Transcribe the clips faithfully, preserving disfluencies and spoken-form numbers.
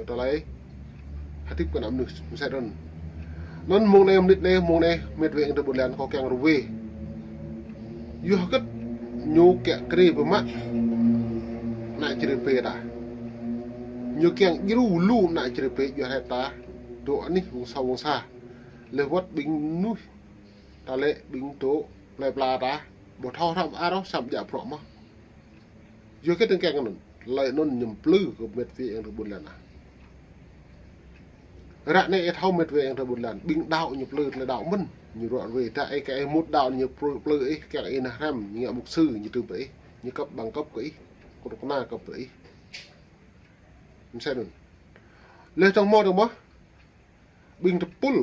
Tơlơi hơdip kơ ană mơnuih mơsĕ anŭn. Anŭn mơ̆ng anai mơnit anai, mơ̆ng anai, mĕt wa ayŏng adơi ƀôn lan, kâo kiăng rơwe. Yua hơget ñu kiăng kri pơmă ană Jrai pơ ta. Ñu kiăng djru lu ană Jrai pơ djuai hrĕ ta. Dŏ anih wơ̆ng sa wơ̆ng sa. Leh wơ̆t ƀing mơnuih ta lĕ ƀing dŏ plơi pla ta, ƀu thâo hrăm arŏ săm djă prŏ mơ̆. Yua hơget tơ̆ng kiăng anŭn, tơlơi anŭn ñu plư kơ mĕt wa ayŏng adơi ƀôn lan ah. Ră anai ih thâo mĕt wa ayŏng adơi ƀôn lan, ƀing đaŏ ñu plư tơlơi đaŏ mơ̆n, ñu ruă rơwe, ta ih kơ ih mŭt đaŏ ñu plư, plư ih, kiăng ih nao hrăm, ñu ngă mục sư, ñu tŭ pơ ih, ñu cấp bằng cấp kơ ih, kơnuk kơna cấp pơ ih. Mơsĕ anŭn. Leh tơ̆ng hmâo tơ̆ng mơ̆, ƀing tơpul.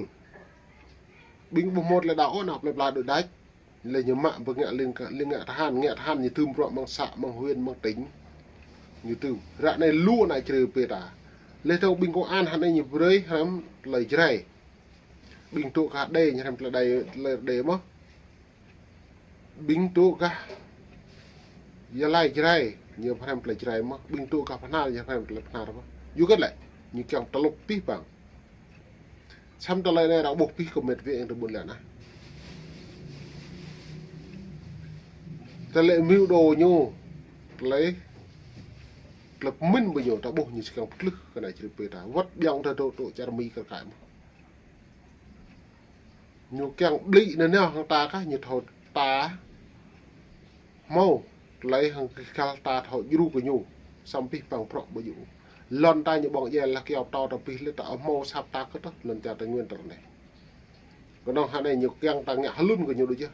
Ƀing ƀu hmâo tơlơi đaŏ ôh, ană plơi pla đuaĭ đač. Leh ñu mă ƀu ngă ling, ling ngă tơhan, ngă tơhan ñu tŭm prŏ mơ̆ng să, mơ̆ng huyện, mơ̆ng tỉnh. Ñu tŭm. Ră anai lu ană Jrai pơ ta. Leh tơ̆ng ƀing công an hă anai ñu brơi hrăm tơlơi Jrai. Ƀing dŏ gah Đê ñu hrăm tơlơi Đê, tơlơi Đê mơ̆. Ƀing dŏ gah Gia Lai Jrai, ñu hrăm tơlơi Jrai mơ̆. Ƀing dŏ gah Bahnar, ñu hrăm tơlơi Bahnar mơ̆. Yua hơget lĕ, ñu kiăng tơlŭk pih păng. Săm tơlơi anai ră ƀuh pih kơ mĕt wa ayŏng adơi ƀôn lan ah. Tơlơi mơ̆ng đô ñu, tơlơi, tơlơi pơmĭn ƀu ñu, ta ƀuh ñu či kiăng pơtlưh kơ ană Jrai pơ ta. Wơ̆t ƀiăng ta dŏ, dŏ čar Mi kơ kaĭ mơ̆. Ñu kiăng ƀlĭ nao nao hăng ta kah, ñu thâo ta hmâo tơlơi hăng kơ kal ta thâo djru kơ ñu. Săm pih păng prŏ ƀu djru. Lŏn ta ñu ƀơ̆ng djel leh kyâo pơtâo ta pih leh ta hmâo sap ta kơ tơ̆ lŏn čar Tây Nguyên tơl anai. Kơnơ̆ng hă anai ñu kiăng ta ngă hlŭn kơ ñu đôč yơh.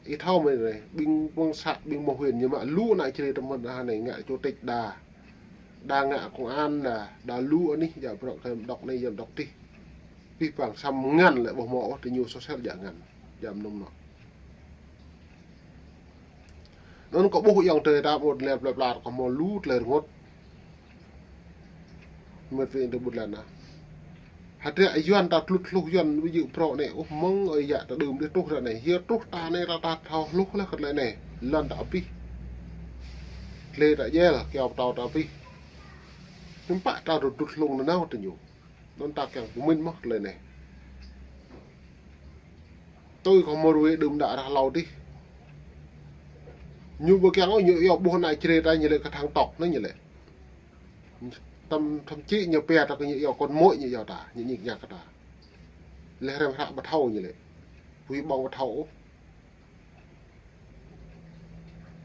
Ih thâo mơ̆ anai, ƀing mơ̆ng să, ƀing mơ̆ng huyện ñu mă lu ană Jrai tơmơ̆n hă anai ngă chủ tịch đa. Đa ngă công an đa, đa lu anih djă prŏ kơ mơdŏk anai djă mơdŏk tih. Pih păng săm ngăn lĕ ƀu hmâo ôh, tơ ñu sosel djă ngăn, djă mơnŭm nŏ. Anŭn kâo ƀuh ayŏng adơi ta ƀôn lan plơi pla kâo hmâo lu tơlơi rơngot. Mĕt wa ayŏng adơi ƀôn lan ah. Hơdră Yuan ta tlut hluh Yuan ƀu djơ̆ prŏ anai ôh mơ̆ng ơi yă ta đưm đih truh ră anai. Hia truh ta anai ta, ta thâo hluh leh kơ tơlơi anai. Lŏn ta pih. Tơlơi ta djel, kyâo pơtâo ta pih. Hiư̆m pă ta tŭ tlut hlung nanao tơ ñu. Anŭn ta kiăng pơmĭn mơ̆ tơlơi anai. Tui kâo hmâo rơwe đưm đă rah hlâo dih. Ñu ƀu kiăng ôh, ñu iâu ƀuh ană Jrai ta ñu lĕ kơthăng tŏk anai ñu lĕ. Thậm, thậm chí ñu pia ta kơ ñu iâu con muội ñu iâu ta, ñu ñik ñak kơ ta. Leh hrăm hră ƀu thâo ñu lĕ. Huĭ ƀơ̆ng ƀu thâo ôh.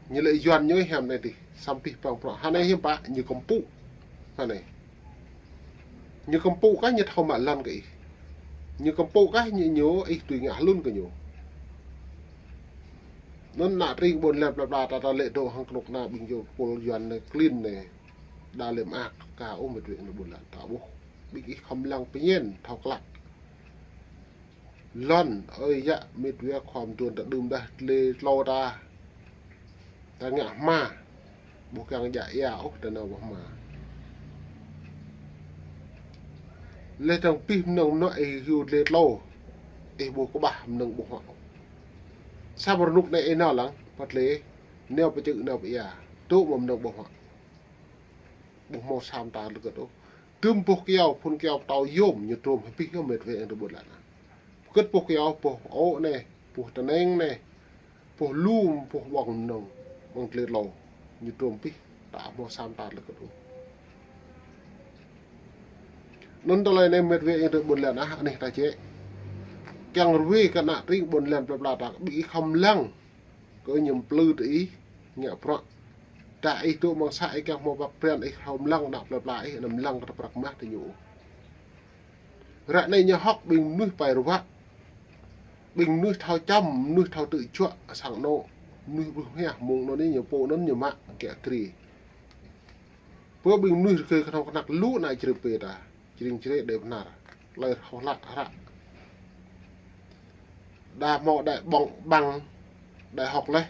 Ñu lĕ Yuan ñu hiam anai dih, săm pih păng prŏ. Hă anai hiư̆m pă, ñu kơmpŭ. Hă anai. Ñu kơmpŭ kah ñu thâo mă lŏn kơ ih. Ñu kơmpŭ kah ñu, ñu ih tui ngă hlŭn kơ ñu. Anŭn ană tring ƀôn lan plơi pla ta, ta lĕ dŏ hăng kơnuk kơna ƀing djŏ pul Yuan anai klin anai. Đa lĕ mơak kơ ôh mĕt wa ayŏng adơi ƀôn lan ta ƀuh. Ƀing ih khŏm lăng pơñen thâo klă. Lŏn, ơi yă, mĕt wa khŏm tuan ta đưm đah tơlơi tlâo ta. Ta ngă hma. Ƀu kiăng djă ia ôh ta nao ƀu hma. Leh tơ̆ng pih mơnơ̆ng mơnuă ih hyu tơlơi tlâo. Ih ƀu kơƀah mơnơ̆ng ƀu huă. Săm rơnŭk anai ih nao lăng, pă tơlơi, nao pơčư̆ nao pơia. Dŏ mơ̆ mơnơ̆ng ƀu huă. Ƀu hmâo săm ta lơkơt ôh. Tơm boh kyâo, phŭn kyâo pơtâo yôm, ñu trôm hơbĭ yôm mĕt wa ayŏng adơi ƀôn lan ah. Pơkơt boh kyâo, boh ôk anai, boh tơneng anai, boh lu, boh ƀơ̆ng mơnơ̆ng, ƀơ̆ng tơlơi tlâo, ñu trôm pih, ta hmâo săm ta lơkơt ôh. Anŭn tơlơi anai mĕt wa ayŏng adơi ƀôn lan ah, anih ta čĕ. Kiăng rơwe kơ ană tring ƀôn lan plơi pla ta, ƀing ih khŏm lăng. Kơ ñu plư tơ ih, ngă prăk. Đa ih dŏ amăng să ih kiăng hmâo prăk pran ih khŏm lăng ană plơi pla ih, anăm lăng kơ prăk mah tơ ñu. Ră anai ñu hơ̆k ƀing mơnuih pai ruă. Ƀing mơnuih thâo čăm, mơnuih thâo tŭ juă sang anŏ. Mơnuih ƀuh hiah mơ̆ng anŭn ñu pô anŭn ñu mă kiă kriê. Pơ ƀing mơnuih rơgơi kơnơ̆ng kơnăk lu ană Jrai pơ ta. Jring Jrai đe bơnar. Tơlơi hơ̆k hlak hră. Đa hmâo đại ƀơ̆ng ƀăng đại học leh.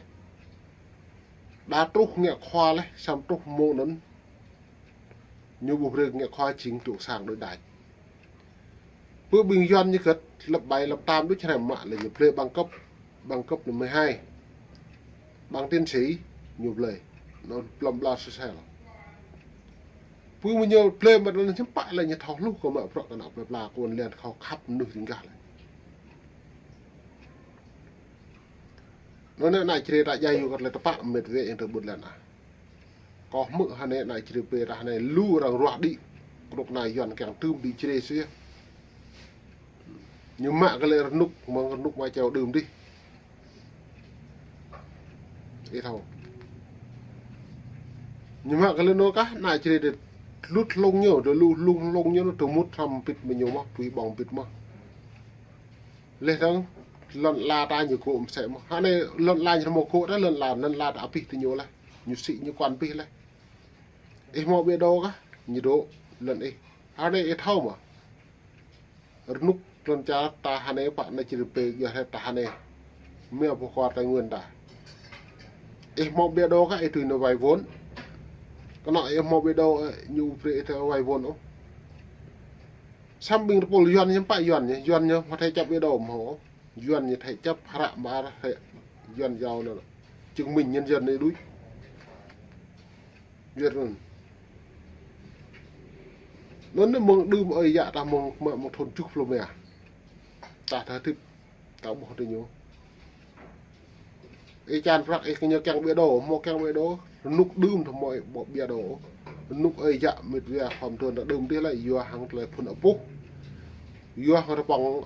Đa truh ngă khua leh, săm truh mơ̆ng anŭn. Ñu ƀu brơi ngă khua jing tŭ sang đôč đač. Pơ ƀing Yuan ñu kơt, lăp bai lăp tam đôč hrăm mă lĕ ñu blơi bằng cấp, bằng cấp mười hai. Bằng tiến sĩ, ñu blơi. Anŭn plŏm bla sơsel. Pô mơ̆ ñu plei mă lŏn hiư̆m pă lĕ ñu thâo hluh kơ mă bruă kơ ană plei pla kơ ƀôn lan khŏm khăp mơnuih ring gah lĕ. Anŭn ană Jrai ta jai yua kơ tơlơi tơpă mĕt wĕ yang tơ ƀôn lan ah. Kâo hmư̆ hơnai ană Jrai pê ta hơnai lu arăng ruah đĭ. Kơnuk kơna Yuan kiăng tơm đĭ Jrai sui. Ñu mă kơ lĕ rơnŭk, mơ̆ng rơnŭk mă čeo đưm dih. Ih thâo. Ñu mă kơ lĕ anŭn kah, ană Jrai đe lut hlung ñu, đe lu hlung hlung ñu, tơmŭt hrăm pit mơ̆ ñu mơ̆, tui ƀơ̆ng pit mơ̆. Leh dơ̆ng, lŏn ala ta ñu kô̆ mơsĕ mơ̆. Hơnai lŏn ala ñu mơ̆ kô̆ ta, lŏn ala, lŏn ala ta abih tơ ñu leh. Ñu sĭ ñu kuan abih leh. Ih hmâo ƀiă đô kah, ñu dŏ lŏn ih. Hơnai ih thâo mơ̆. Rơnŭk lŏn čar ta hơnai pă ană Jrai pê yua hĕ ta hơnai. Mia pơkor Tây Nguyên ta. Ih hmâo ƀiă đô kah ih tui ñu vay vốn. Kơnơ̆ ih hmâo ƀiă đô, ơ, ñu brơi ih tơ vay vốn ôh. Samơ̆ ƀing tơpul Yuan ñu pă Yuan ñu, Yuan ñu hmâo thâo čăp ƀiă đô hmâo ôh. Yuan ñu thâo čăp hră mơar hĕ Yuan yâo anŭn. Chứng minh nhân dân anai đôč. Việt Nam. Anŭn anai mơ̆ng đưm ơi yă ta mơ̆ng, mơ̆ng thun tơjuh pluh mia. Ta thâo tip, ta ƀuh tơ ñu. Ih čan prăk ih kơ ñu kiăng ƀiă đô, hmâo kiăng ƀiă đô. Rơnŭk đưm ta hmâo ƀiă đô. Rơnŭk ơi yă mĕt wĕ khŏm tơ̆n ta đưm dih lĕ yua hăng tơlơi phŭn apuh. Yua hăng tơpŏng,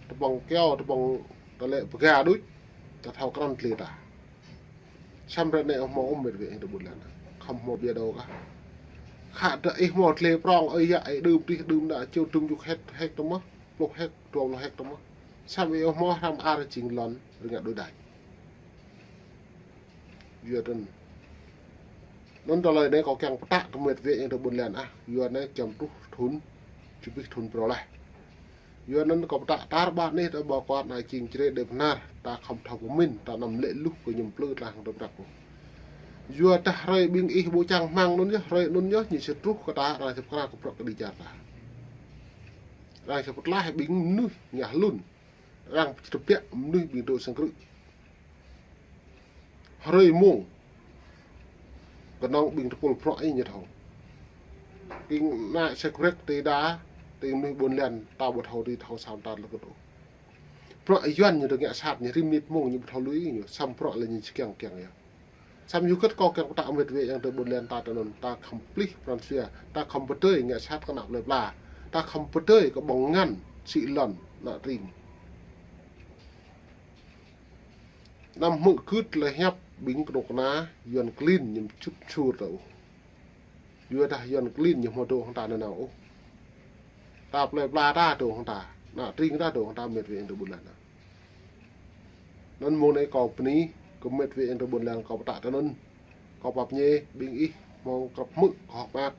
tơpŏng keo, tơpŏng tơlơi pơga đôč. Ta thâo krăn tơlơi ta. Samơ̆ ră anai ih hmâo ôh mĕt wĕ yang tơ ƀôn lan. Khŏm hmâo ƀiă đô kah. Khă tơ ih hmâo tơlơi prŏng ơi yă ih đưm dih đưm đă čeo tơm tơjuh héc, héc tơ mơ̆. Pluh héc, dua pluh héc tơ mơ̆. Samơ̆ ih hmâo hrăm ar jing lŏn rơngiă đôč đač. Yua tơ̆n. Anŭn tơlơi anai kâo kiăng pơtă kơ mĕt wĕ yang tơ ƀôn lan ah. Yua anai giăm truh thun, čơpih thun phrâo leh. Yua anŭn kâo pơtă tar ƀar anih ta ƀu kuat ană jing Jrai đe pơnar, ta khŏm thâo pơmĭn, ta anăm lĕ luh kơ ñu plư tlah hăng tơprăk ôh. Yua dah hrơi ƀing ih ƀu čang hmang anŭn yơh, hrơi anŭn yơh, ñu sĭt truh kơ ta, arăng sĭt pơkra kơ prăk kơ đĭ čar ta. Arăng sĭt pơtlaih ƀing mơnuih ngă hlŭn. Arăng sĭt tơbiă mơnuih ƀing dŏ sang krư̆. Hrơi mông. Kơnơ̆ng ƀing tơpul prŏ ih ñu thâo. Ƀing ană sek rek tơ đa, tơ mơnuih ƀôn lan, ta ƀu thâo tơ thâo sam ta lơkŭt ôh. Prŏ Yuan ñu dŏ ngă sat ñu rĭm mơnit mông ñu ƀu thâo lui ñu, samơ̆ prŏ lĕ ñu či kiăng kiăng yơh. Samơ̆ yua kơ kâo kiăng pơtă mĕt wĕ yang tơ ƀôn lan ta tơ anŭn, ta khŏm plih pran jua, ta khŏm pơdơi ngă sat kơ ană plei pla, ta khŏm pơdơi kơ ƀơ̆ng ngăn, sĭ lŏn, ană tring. Anăm hmư̆ gưt tơlơi hiăp ƀing kơnuk kơna Yuan klin ñu čŭt čur tơ ôh. Yua dah Yuan klin ñu hmâo dŏ hăng ta nanao ôh. Ta plei pla ta dŏ hăng ta, ană tring ta dŏ hăng ta mĕt wĕ yang tơ ƀôn lan. Anŭn mông anai kâo bơni kơ mĕt wĕ yang tơ ƀôn lan kâo pơtă tơ anŭn. Kâo pap ñe ƀing ih mơ̆ng krăp hmư̆ kơ hŏk mơak.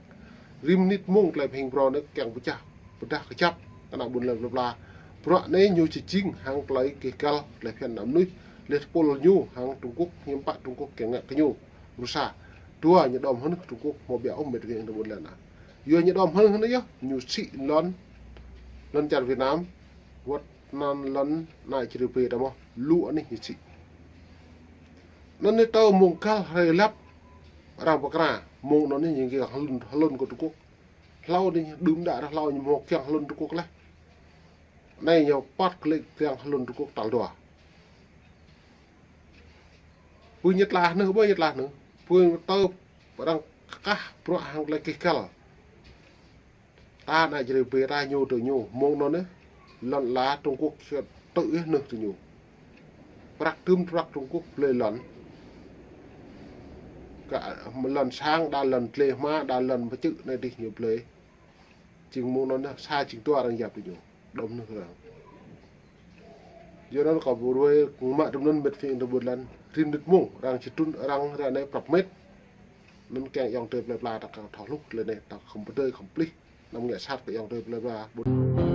Rĭm mơnit mông tơlơi pơhing phrâo anai kiăng pơčah, pơdah kơjăp kơ ană ƀôn lan plei pla. Bruă anai ñu či jing hăng tơlơi kih kăl, tơlơi phiăn ană mơnuih, leh tơpul ñu hăng Trung Quốc, hiư̆m pă Trung Quốc kiăng ngă kơ ñu. Rusa, dua ñu đom hơnưh Trung Quốc hmâo ƀiă ôh mĕt wĕ yang tơ ƀôn lan ah. Yua ñu đom hơnưh anai yơh, ñu sĭ lŏn, lŏn čar Việt Nam, wơ̆t anăn lŏn ană Jrai pê ta mơ̆, lu anih ñu sĭ. Anŭn anai tơ mông găl hrơi lăp, arăng pơkra, mông anŭn anai ñu kiăng hlŭn, hlŭn kơ Trung Quốc. Hlâo anai đưm đă hlâo ñu hmâo kiăng hlŭn Trung Quốc leh. Anai ñu păt kơ lĕ kiăng hlŭn Trung Quốc tal dua. Pô ñu tlah anŭn, ƀơi ñu tlah anŭn. Pô tơ arăng kah bruă hăng tơlơi kih kăl. Ta ană Jrai pê ta ñu tơ ñu, mông anŭn anai. Lŏn ala Trung Quốc tơ ih anŭn tơ ñu. Prăk tơm prăk Trung Quốc blơi lŏn. Kơ lŏn sang, đa lŏn tlê hma, đa lŏn pơčư̆ anai dih ñu blơi. Jing mông anŭn anai sa jing dua arăng yap tơ ñu. Đom hơnưh arăng. Yua anŭn kâo ƀu ruai mă tơm anŭn mĕt wĕ yang tơ ƀôn lan. Rĭm mơnit mông, arăng či trŭn arăng ră anai prăp mĕt. Anŭn kiăng ayŏng adơi plei pla ta kiăng thâo hluh tơlơi anai, ta khŏm pơdơi khŏm plih. Anăm ngă sat kơ ayŏng adơi plei pla ƀôn.